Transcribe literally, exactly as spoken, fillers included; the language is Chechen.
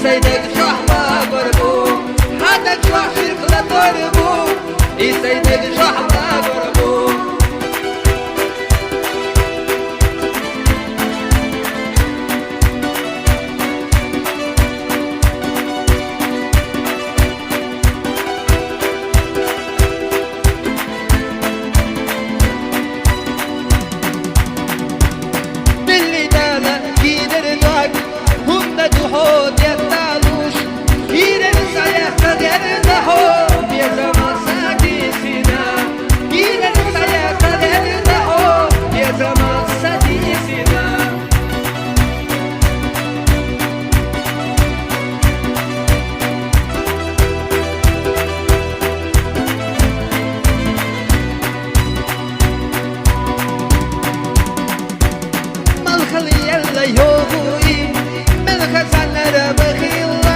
Исайдыг чохь магор бу, хьан даг чохь ширк ладор бу, Исайдыг чохь магор бу. Билли Дала гидер дог, хӀунда ду хьо детталуш, гирер саяккха дерда хьо, беза масса дисина. Гирер саяккха дерда хьо, беза масса дисина. Малхал елла йогӀу и, мел хазанара бахилла.